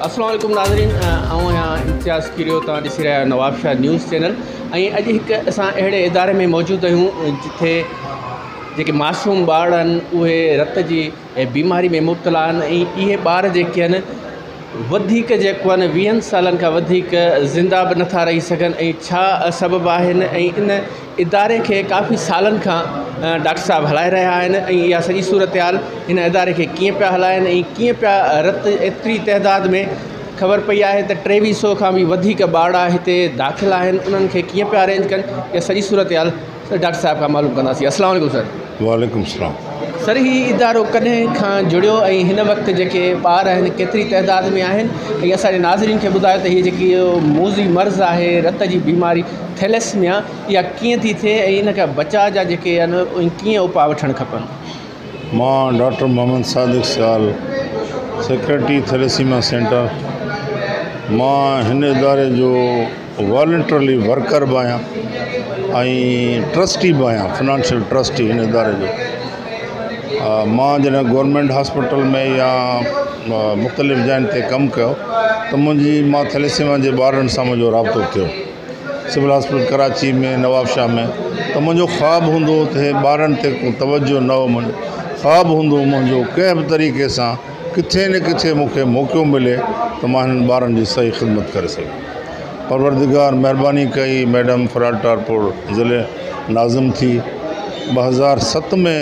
السلام عليڪم ناظرين، آئون آهيان امتياز کيريو، توهان ڏسي رهيا آهيو نوابشاهه نيوز چينل. ۽ اڄ هڪ اسان اهڙي اداري ۾ موجود آهيون جتي جيڪي معصوم ٻار آهن اهي رت جي بيماري ۾ مبتلا آهن ۽ اهي ٻار جيڪي آهن وڌيڪ جيڪو آهن 20 سالن کان وڌيڪ زنده به نٿا رهي سگهن ۽ ڇا سبب آهن ۽ ان اداري کي ڪافي سالن کان ڊاڪٽر صاحب هلائي رهيا آهن ۽ اها سڄي صورتحال هن اداري کي ڪيئن پيا هلائن ۽ ڪيئن پيا رت ايتري تعداد ۾ خبر پئي آهي ته 2300 کان به وڌيڪ ٻارڙا هتي داخل آهن، انهن کي ڪيئن پيا ارينج ڪن، اها سڄي صورتحال ڊاڪٽر صاحب کان معلوم ڪنداسين. السلام عليڪم سر. وعليڪم السلام. سر هي ادارو ڪڏهن کان جڙيو ۽ هن وقت جيڪي ٻار آهن ڪيتري تعداد ۾ آهن ۽ اسان جي ناظرين کي ٻڌايو ته هي جيڪي موذي مرض آهي رت جي بيماري ٿيليسميا اها ڪيئن ٿي ٿئي ۽ ان کان بچاء جا جيڪي آهن ڪيئن اپاء وٺڻ کپن. مان doctor Muhammad Sadiq Sial, secretary thalassemia centre, مان هن اداري جو والنٽرلي ورڪر به آهيان ۽ ٽرسٽي به آهيان، فنانشل ٽرسٽي هن اداري جو. مان جڏهن گورنمينٽ هاسپيٽل ۾ يا مختلف جاين تي ڪم ڪيو ته منهنجي مان ٿيليسيميا جي ٻارن سان منهنجو رابطو ٿيو سول هاسپيٽل ڪراچي ۾ نوابشاهه ۾، ته منهنجو خواب هوندو هو ته هي ٻارن تي ڪو توجه نه هو، منهنجو خواب هوندو هو منهنجو ڪنهن به طريقي سان ڪٿي نه ڪٿي مون کي موقعو ملي ته مان هنن ٻارن جي صحيح خدمت ڪري سگهان. پروردگار مهرباني ڪئي ميڊم فريال ٽالپر ضلعي ناظم ٿي. 2007 ۾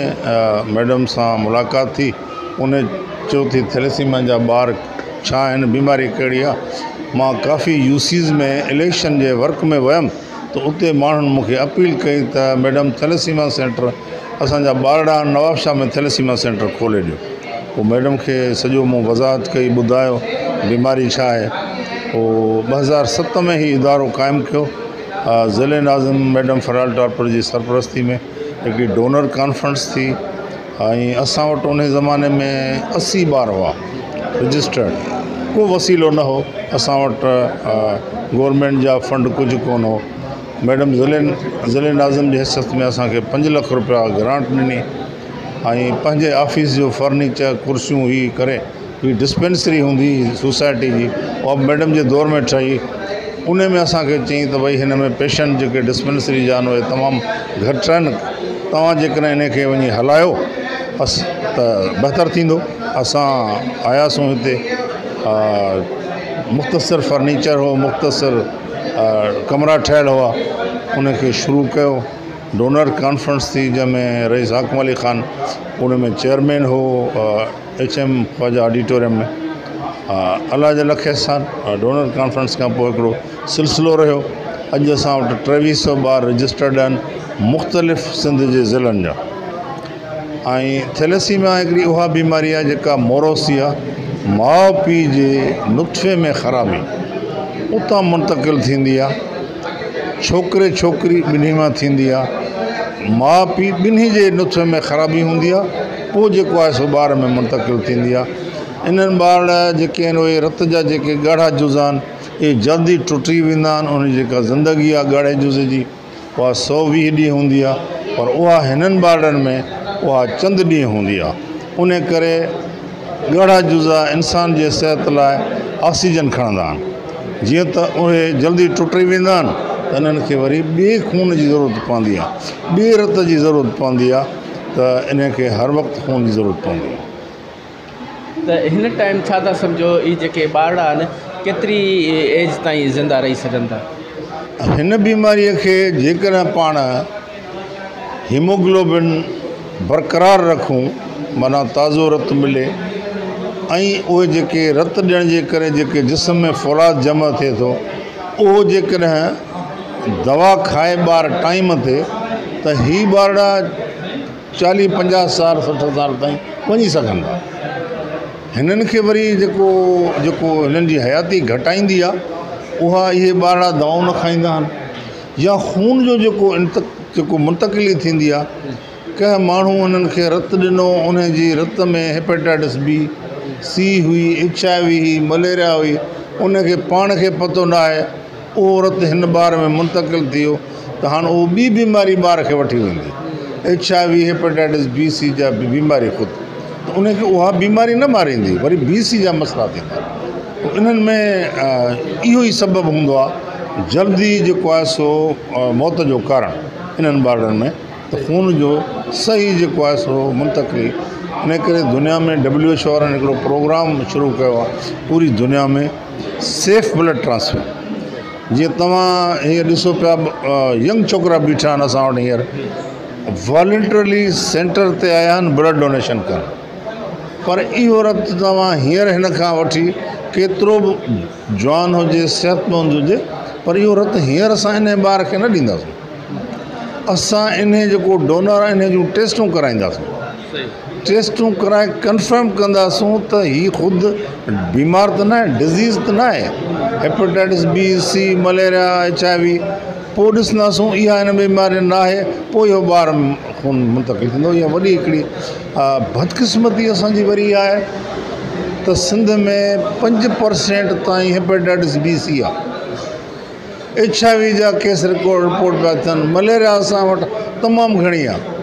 ميڊم سان ملاقات ٿي. ان چيو ٿي ٿيليسيميا جا ٻار ڇا آهن، بيماري ڪهڙي آهي. مان ڪافي يو سيز ۾ اليڪشن جي ورڪ ۾ ويم ته اتي ماڻهن مون کي اپيل ڪئي ته ميڊم ٿيليسيميا سينٽر اسان جا ٻارڙا آهن نوابشاهه ۾ ٿيليسيميا سينٽر کولي ڏيو. پوء ميڊم کي سڄو مون وضاحت ڪئي، ٻڌايو بيماري ڇا آهي. پوء 2007 ۾ هي ادارو قائم ڪيو. ضلعي ناظم ميڊم فريال ٽالپر جي سرپرستي ۾ هڪڙي ڊونر ڪانفرنس ٿي ۽ اسان وٽ انهي زماني ۾ 80 ٻار هئا رجسٽرڊ. ڪو وسيلو نه هو اسان وٽ، گورنمينٽ جا فنڊ ڪجهه ڪونه هو. ميڊم ضلعي ناظم جي حيثيت ۾ اسان کي 5 لک روپيا گرانٽ ڏني ۽ پنهنجي آفيس جو فرنيچر ڪرسيون هي ڪري هي ڊسپينسري هوندي هئي سوسائٽي جي اها به ميڊم جي دور ۾ ٺهي. ان ۾ اسان کي چيائين ته ڀئي هن ۾ پيشنٽ جيڪي ڊسپينسري جا آهن اهي تمام گهٽ آهن، توهان جيڪڏهن ان کي وڃي هلايو بس ته بهتر ٿيندو. اسان آياسون هتي، مختصر فرنيچر هو، مختصر ڪمرا ٺهيل هئا، ان کي شروع ڪيو. ڊونر ڪانفرنس ٿي جنهن ۾ رئيس حاڪم علي خان ان ۾ چيئرمين هو، ايڇ ايم خواجه آڊيٽوريم ۾. الله جا لک احسان ڊونر ڪانفرنس کان پوء هڪڙو سلسلو رهيو. اڄ اسان وٽ 2300 ٻار رجسٽرڊ آهن مختلف سنڌ جي ضلعن جا. ۽ ٿيليسيميا هڪڙي اها بيماري آهي جيڪا موروثي آهي، ماء پيء جي نطفي ۾ خرابي اتان منتقل ٿيندي آهي. ڇوڪري ڇوڪري ٻنهي مان ٿيندي آهي. ماء پيء ٻنهي جي نطفي ۾ خرابي هوندي آهي، پوء جيڪو آهي سو ٻار ۾ منتقل ٿيندي آهي. انهن ٻار جيڪي آهن اهي رت جا جيڪي ڳاڙها جزا آهن اهي جلدي ٽٽي ويندا آهن. انهن جي جيڪا زندگي آهي ڳاڙهي جزي جي اها 120 ڏينهن هوندي آهي، پر اها هنن ٻارڙن ۾ اها چند ڏينهن هوندي آهي. ان ڪري ڳاڙها جزا انسان جي صحت لاء آڪسيجن کڻندا آهن. جيئن ته اهي جلدي ٽٽي ويندا آهن ته انهن کي وري ٻئي خون جي ضرورت پوندي آهي، ٻئي رت جي ضرورت پوندي آهي ته انهن کي هر وقت خون جي ضرورت پوندي آهي. ته هن ٽائيم ڇا ٿا سمجهو اهي جيڪي ٻارڙا آهن ڪيتري ايج تائين زنده رهي سگهن ٿا؟ هن بيماريء کي جيڪڏهن پاڻ هيموگلوبن برقرار رکون معنيٰ تازو رت ملي ۽ اهي جيڪي رت ڏيڻ جي ڪري جيڪي جسم ۾ فولاد جمع ٿئي ٿو اهو جيڪڏهن دوا کائي ٻار ٽائيم تي ته هي ٻارڙا 40 50 سال 60 سال تائين وڃي سگهن ٿا. هنن کي وري جيڪو جيڪو هنن جي حياتي گهٽائيندي آهي اها اهي ٻارڙا دوائون نه کائيندا آهن يا خون جو جيڪو جيڪو منتقلي ٿيندي آهي، ڪنهن ماڻهو هنن کي رت ڏنو ان جي رت ۾ هيپاٽائٽس بي، سي هئي، ايڇ I V هئي، مليريا هئي، ان کي پاڻ کي پتو نه آهي، اهو رت هن ٻار ۾ منتقل ٿي ويو ته هاڻ اهو ٻي بيماري ٻار کي وٺي ويندي، H I V, hepatitis B, C جا بيماري خود ته ان کي اها بيماري نه ماريندي، وري بي سي جا مسئلا ٿيندا. انهن ۾ اهو ئي سبب هوندو آهي جلدي جيڪو آهي سو موت جو ڪارڻ انهن ٻارڙن ۾ ته خون جو صحيح جيڪو آهي سو منتقلي ان ڪري دنيا ۾ ڊبليو ايڇ او وارن هڪڙو پروگرام شروع ڪيو آهي پوري دنيا ۾ سيف بلڊ ٽرانسفر جيئن توهان هينئر ڏسو پيا ينگ ڇوڪرا بيٺا آهن اسان وٽ هينئر والنٽرلي سينٽر تي آيا آهن بلڊ ڊونيشن ڪرڻ پر اهو رت توهان هينئر هن کان وٺي ڪيترو به جوان هجي صحتمند هجي پر اهو رت هينئر اسان ان ٻار کي نه ڏينداسون اسان انهي جيڪو ڊونر آهي انهي جون ٽيسٽون ڪرائينداسون ٽيسٽون ڪرائي ڪنفرم ڪنداسون ته هي خود بيمار ته ناهي ڊزيز ته ناهي hepatitis B C malaria H I V پوء ڏسنداسون اها هن بيماري ناهي پوء اهو ٻار خون منتقل ٿيندو اها وڏي هڪڙي بدقسمتي اسانجي وري اها آهي ته سنڌ ۾ 5% تائين هيپاٽائٽس بي سي آهي ايڇ I V جا ڪيس رڪارڊ رپورٽ پيا ٿين مليريا اسان وٽ تمام گهڻي آهي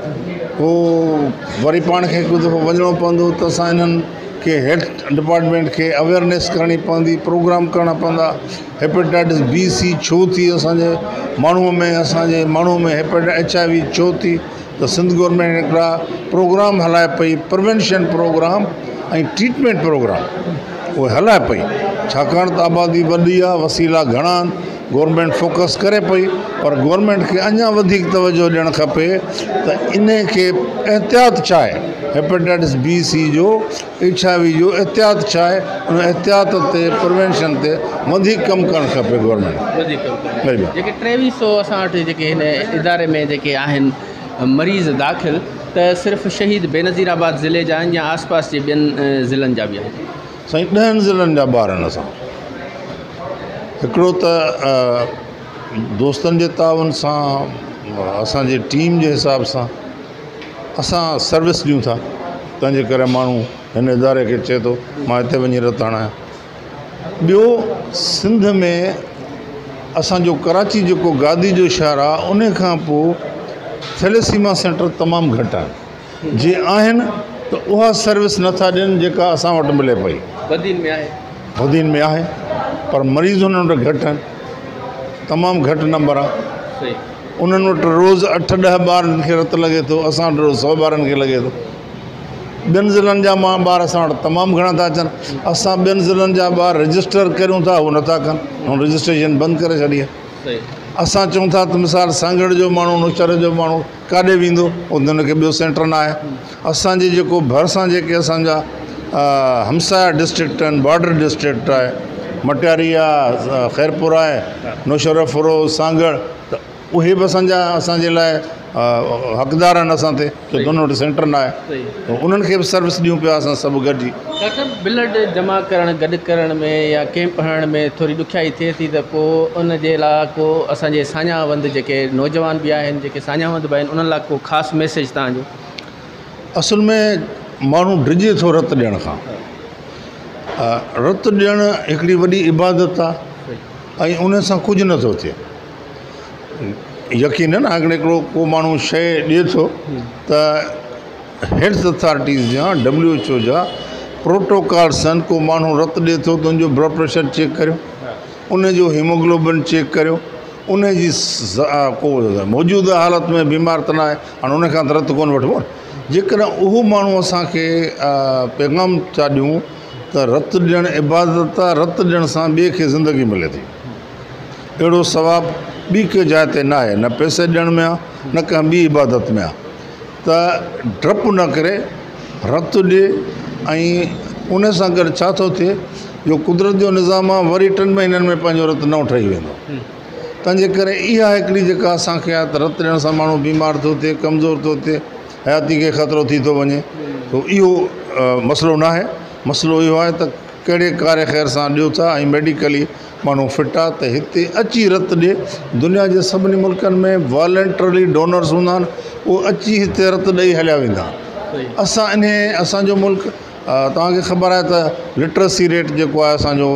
پوء وري پاڻ کي هڪ دفعو وڃڻو پوندو ته اسان انهن کي هيلٿ ڊپارٽمينٽ کي اويئرنيس ڪرڻي پوندي پروگرام ڪرڻا پوندا هيپاٽائٽس بي سي ڇو ٿي اسانجي ماڻهوء ۾ اسانجي ماڻهوء ۾ ايڇ I V ڇو ٿي ته سنڌ گورنمينٽ هڪڙا پروگرام هلائي پئي پريونشن پروگرام ۽ ٽريٽمينٽ پروگرام اهي هلائي پئي ڇاڪاڻ ته آبادي وڏي آهي وسيلا گهڻا آهن گورنمينٽ فوڪس ڪري پئي پر گورنمينٽ کي اڃا وڌيڪ توجهه ڏيڻ کپي ته ان کي احتياط ڇا آهي هيپاٽائٽس بي سي جو ايڇ I V جو احتياط ڇا آهي ان احتياط تي پريونشن تي وڌيڪ ڪم ڪرڻ کپي گورنمينٽ وڌيڪ ڪم ڪرڻ جيڪي 2300 اسان وٽ جيڪي هن اداري ۾ جيڪي آهن مريض داخل ته صرف شهيد بينظير آباد ضلعي جا آهن يا آس پاس جي ٻين ضلعن جا به آهن؟ سائين 10 ضلعن جا ٻار آهن اسان وٽ هڪڙو ته دوستن جي تعاون سان اسان جي ٽيم جي حساب سان اسان سروس ڏيون ٿا تنهنجي ڪري ماڻهو هن اداري کي چئي ٿو مان هتي وڃي رت هڻايان ٻيو سنڌ ۾ اسانجو ڪراچي جيڪو گادي جو شهر آهي ان کان پوءِ ٿيليسيما سينٽر تمام گهٽ آهن جي آهن ته اها سروس نٿا ڏين جيڪا اسان وٽ ملي پئي. بدين ۾ آهي. بدين ۾ آهي پر مريض انهن وٽ گهٽ آهن تمام گهٽ نمبر آهي انهن وٽ روز 8 10 ٻارن کي رت لڳي ٿو اسان وٽ روز 100 ٻارن کي لڳي ٿو. ٻين ضلعن جا ٻار اسان وٽ تمام گهڻا ٿا اچن اسان ٻين ضلعن جا ٻار رجسٽر ڪريون ٿا هو نٿا ڪن هن رجسٽريشن بند ڪري ڇڏي آهي اسان چئون ٿا ته مثال سانگهڙ جو ماڻهو نوشهري جو ماڻهو ڪاڏي ويندو اتي هن کي ٻيو سينٽر نه آهي اسانجي جيڪو ڀرسان جيڪي اسانجا همسايا ڊسٽرڪٽ آهن بارڊر ڊسٽرڪٽ آهي مٽياري آهي خيرپور آهي نوشهرو فيروز سانگهڙ ته اهي به اسان جا اسان جي لاء حقدار آهن اسان تي ڇو ته انهن وٽ سينٽر نه آهي ته انهن کي به سروس ڏيون پيا اسان سڀ گڏجي. ڊاڪٽر صاحب بلڊ جمع ڪرڻ گڏ ڪرڻ ۾ يا ڪيمپ هڻڻ ۾ ٿوري ڏکيائي ٿئي ٿي ته پوء ان جي لاء ڪو اسان جي ساڃاهه وند جيڪي نوجوان به آهن جيڪي ساڃاهه وند به آهن انهن لاء ڪو خاص ميسيج توهان جو. اصل ۾ ماڻهو ڊڄي ٿو رت ڏيڻ کان رت ڏيڻ هڪڙي وڏي عبادت آهي ۽ ان سان ڪجهه نٿو ٿئي. يقينن اگر هڪڙو ڪو ماڻهو شيء ڏئي ٿو ته هيلٿ اٿارٽيز جا ڊبليو ايڇ او جا پروٽوڪالس آهن ڪو ماڻهو رت ڏئي ٿو ته ان جو بلڊ پريشر چيڪ ڪريو ان جو هيموگلوبن چيڪ ڪريو ان جي ڪو موجوده حالت ۾ بيمار ته ناهي هاڻي ان کان ته رت ڪونه وٺبو نه جيڪڏهن اهو ماڻهو اسانکي پيغام ٿا ڏيون ته رت ڏيڻ عبادت آهي رت ڏيڻ سان ٻئي کي زندگي ملي ٿي. اهڙو ثواب ٻي ڪنهن جاء تي نه آهي، نه پئسي ڏيڻ ۾ آهي، نه ڪنهن ٻي عبادت ۾ آهي ته ڊپ نه ڪري رت ڏي ۽ ان سان گڏ ڇا ٿو ٿئي جو قدرت جو نظام آهي وري 3 مهينن ۾ پنهنجو رت نئون ٺهي ويندو تنهنجي ڪري اها هڪڙي جيڪا اسانکي آهي ته رت ڏيڻ سان ماڻهو بيمار ٿو ٿئي ڪمزور ٿو ٿئي حياتي کي خطرو ٿي ٿو وڃي ته اهو مسئلو نه آهي مسئلو اهو آهي ته ڪهڙي ڪاري خير سان ڏيو ٿا ۽ ميڊيڪلي ماڻهو فٽ آ ته هتي اچي رت ڏي دنيا جي سڀني ملڪن ۾ والنٽرلي ڊونرس هوندا آهن اهي اچي هتي رت ڏئي هليا ويندا آهن اسان انهي اسانجو ملڪ توهان کي خبر آهي ته لٽرسي ريٽ جيڪو آهي اسانجو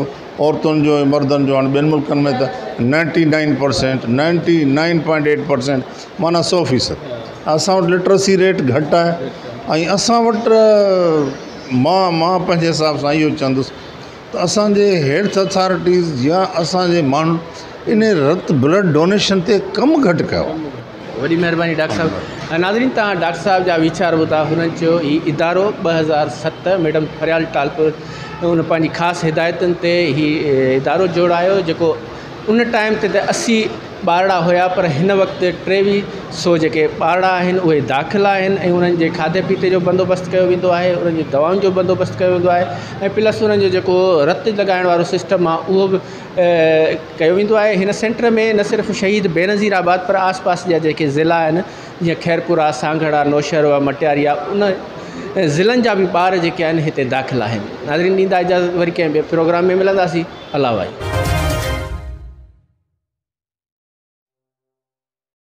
عورتن جو ۽ مردن جو هاڻي ٻين ملڪن ۾ ته 99% 99.8% معنيٰ 100% اسان وٽ لٽرسي ريٽ گهٽ آهي ۽ اسان وٽ مان مان پنهنجي حساب سان اهو چوندس ته اسان جي هيلٿ اٿارٽيز يا اسان جي ماڻهن ان رت بلڊ ڊونيشن تي ڪم گهٽ ڪيو آهي. وڏي مهرباني ڊاڪٽر صاحب. ناظرين توهان ڊاڪٽر صاحب جا ويچار ٻڌا هنن چيو هي ادارو 2007 ميڊم فريال ٽالپر ان پنهنجي خاص هدايتن تي هي ادارو جوڙايو جيڪو ان ٽائيم تي ته 80 ٻارڙا هيا پر هن وقت 2300 جيڪي ٻارڙا آهن اهي داخل آهن ۽ انهن جي کاڌي پيتي جو بندوبست ڪيو ويندو آهي انهن جي دوائن جو بندوبست ڪيو ويندو آهي ۽ پلس انهن جو جيڪو رت لڳائڻ وارو سسٽم آهي اهو به ڪيو ويندو آهي هن سينٽر ۾ نه صرف شهيد بينظير آباد پر آس پاس جا جيڪي ضلعا آهن جيئن خيرپور آهي سانگهڙ آهي نوشهرو آهي مٽياري آهي ان ضلعن جا به ٻار جيڪي آهن هتي داخل آهن ناظرين ڏيندا اجازت وري ڪنهن ٻئي پروگرام ۾ ملنداسين الله واهي.